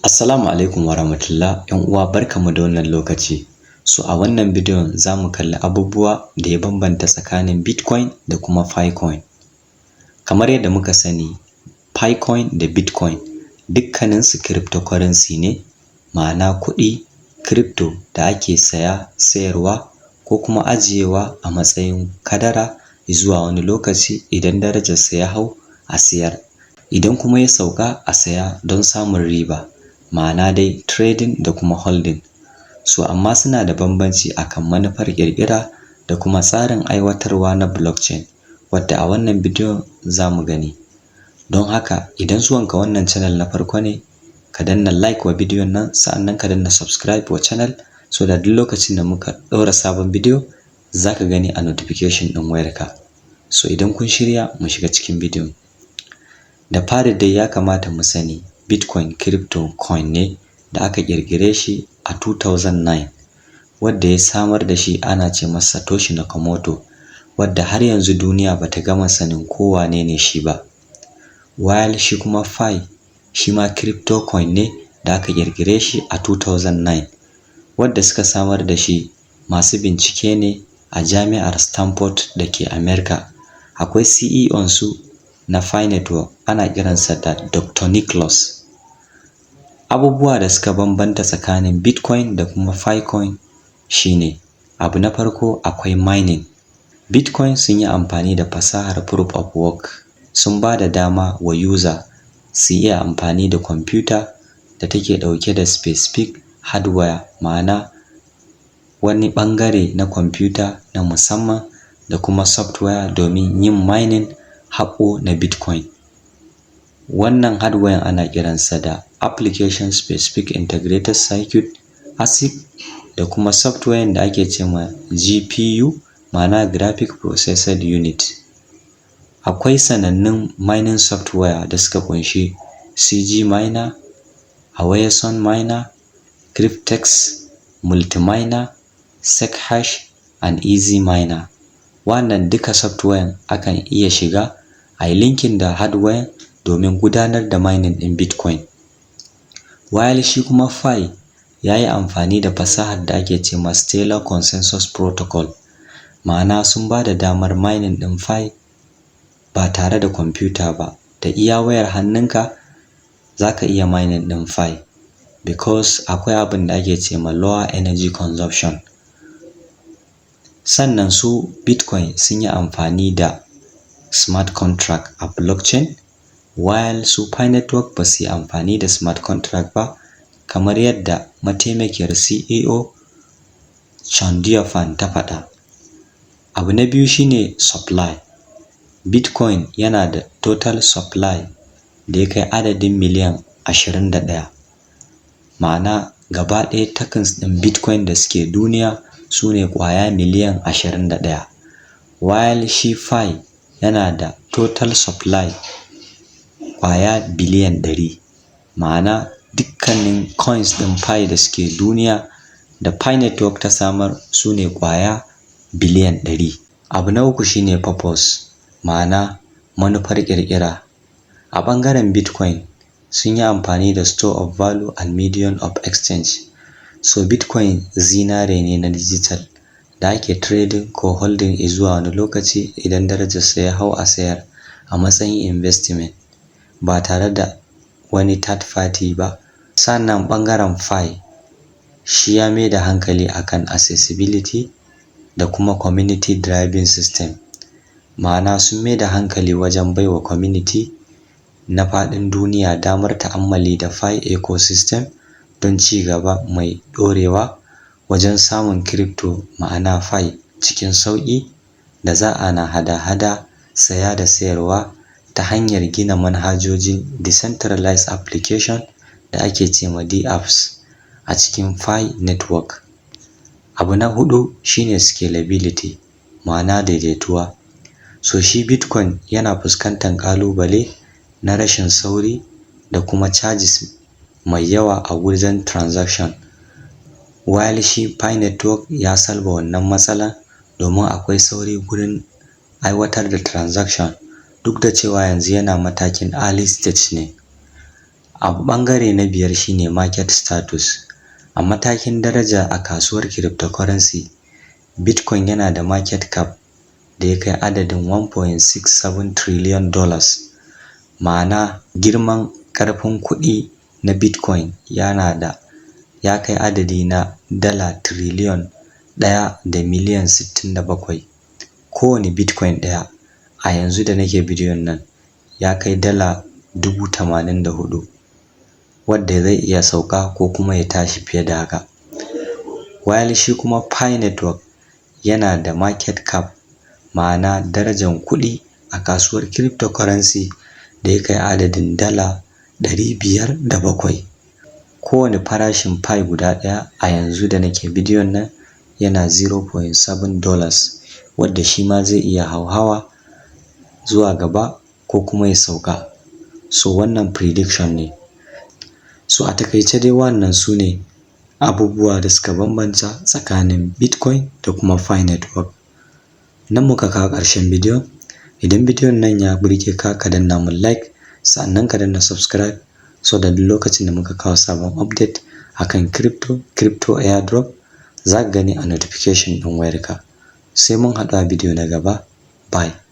Assalamu alaikum warahmatullah. ‘Yan uwa, barkanmu da wannan lokaci. So a wannan bidiyon za mu kalli abubuwa da ya bambanta tsakanin Bitcoin da kuma Pi coin. Kamar yadda muka sani, Pi coin da Bitcoin dukkaninsu cryptocurrency ne, ma'ana kuɗi crypto da ake saya, sayarwa ko kuma ajiyewa a matsayin kadara zuwa wani lokaci, idan darajarsa ya hau a siyar, idan kuma ya sauka a saya don samun riba, ma'ana dai trading da kuma holding. So amma suna da bambanci akan manufar ƙirƙira da kuma tsarin aiwatarwa na blockchain, wadda a wannan bidiyon za mu gani. Don haka, idan zuwanka wannan channel na farko ne, ka danna like wa bidiyon nan, sa'annan ka danna subscribe wa channel, so da duk lokacin da muka ɗaura sabon bidiyo za ka gani a notification ɗin wayarka. So idan kun shirya, mu shiga cikin bidiyon. Da fari dai ya kamata mu sani Bitcoin crypto coin ne da aka ƙirƙire shi a 2009, wadda ya samar da shi ana ce masa Satoshi Nakamoto, wadda har yanzu duniya bata gama sanin ko wane ne shi ba. While shi kuma Pi, shi ma crypto coin ne da aka ƙirƙire shi a 2009, wadda suka samar da shi masu bincike ne a Jami'ar Stanford da ke America. Akwai CEO su na Pi Network, ana kiransa da Dr. Nicholas. Abubuwa da suka bambanta tsakanin Bitcoin da kuma Pi coin shine, abu na farko, akwai mining. Bitcoin sun yi amfani da fasahar proof of work, sun ba da dama wa user su iya amfani da kwamfuta da take ɗauke da specific hardware, ma'ana wani ɓangare na kwamfuta na musamman, da kuma software domin yin mining, haƙo na Bitcoin. Wannan hardware ana kiransa da Application Specific Integrated Circuit, ASIC, da kuma software da ake ce ma GPU, ma'ana Graphic Processor Unit. Akwai sanannun mining software da suka ƙunshi CG Miner, Awesome Miner, Cryptex, Multiminer, SecHash and Easy Miner. Wannan duka software akan iya shiga a yi linking da hardware domin gudanar da mining ɗin Bitcoin. While shi kuma Pi ya yi amfani da fasahar da ake ce ma Stellar Consensus Protocol, ma'ana sun ba da damar mining ɗin Pi ba tare da kwamfuta ba, da iya wayar hannunka za ka iya mining ɗin Pi, because akwai abin da ake ce ma lower energy consumption. Sannan su Bitcoin sun yi amfani da smart contract a blockchain, while su Pi Network ba su yi amfani da smart contract ba, kamar yadda mataimakiyar CEO Chengdiao Fan ta faɗa. Abu na biyu shine supply. Bitcoin yana da total supply da ya kai adadin miliyan 21. Ma'ana gaba ɗaya tokens ɗin Bitcoin da suke duniya su ne ƙwaya miliyan 21. While shi Pi yana da total supply ƙwaya biliyan 100. Ma'ana dukkanin coins ɗin Pi da suke duniya da Pi Network ta samar su ne ƙwaya biliyan 100. Abu na uku shine purpose, ma'ana manufar ƙirƙira. A ɓangaren Bitcoin sun yi amfani da store of value and medium of exchange. So Bitcoin zinare ne na digital da ake trading ko holding zuwa wani lokaci, idan darajarsa ya hau a sayar a matsayin investment ba tare da wani third party ba. Sannan ɓangaren Pi shi ya mai da hankali akan accessibility da kuma community driving system. Ma'ana sun mai da hankali wajen baiwa community na faɗin duniya damar ta'ammali da Pi ecosystem don ci gaba mai ɗorewa wajen samun crypto, ma'ana Pi, cikin sauƙi da za a na hada-hada saya da sayarwa ta hanyar gina manhajojin decentralized application da ake ce ma dApps a cikin Pi Network. Abu na huɗu shine scalability, ma'ana daidaituwa. So shi Bitcoin yana fuskantar ƙalubale na rashin sauri da kuma charges mai yawa a wajen transaction. While shi Pi Network ya solve wannan matsala domin akwai sauri gurin aiwatar da transaction, duk da cewa yanzu yana matakin early stage ne. A ɓangare na biyar shine market status. A matakin daraja a kasuwar cryptocurrency, Bitcoin yana da market cap da ya kai adadin $1.67 trillion. Ma'ana, girman ƙarfin kuɗi na Bitcoin yana da ya kai adadi na dala tiriliyon 1 da miliyan 67. Kowane Bitcoin ɗaya a yanzu da nake bidiyon nan ya kai dala 84,000, wadda zai iya sauka ko kuma ya tashi fiye da haka. While shi kuma Pi Network yana da market cap, ma'ana darajan kuɗi a kasuwar cryptocurrency, da ya kai adadin dala 507. Kowane farashin Pi guda ɗaya a yanzu da nake bidiyon nan yana $0.7, wadda shi ma zai iya hauhawa zuwa gaba ko kuma ya sauka. So wannan prediction ne. So a takaice dai, wannan su ne abubuwa da suka bambanta tsakanin Bitcoin da kuma Pi Network. Nan muka kawo ƙarshen bidiyon. Idan bidiyon nan ya burge ka, ka danna mun like, sannan ka danna subscribe, so da duk lokacin da muka kawo sabon update akan crypto, crypto airdrop, za ka gani a notification ɗin wayarka. Sai mun haɗu a bidiyo na gaba. Bye.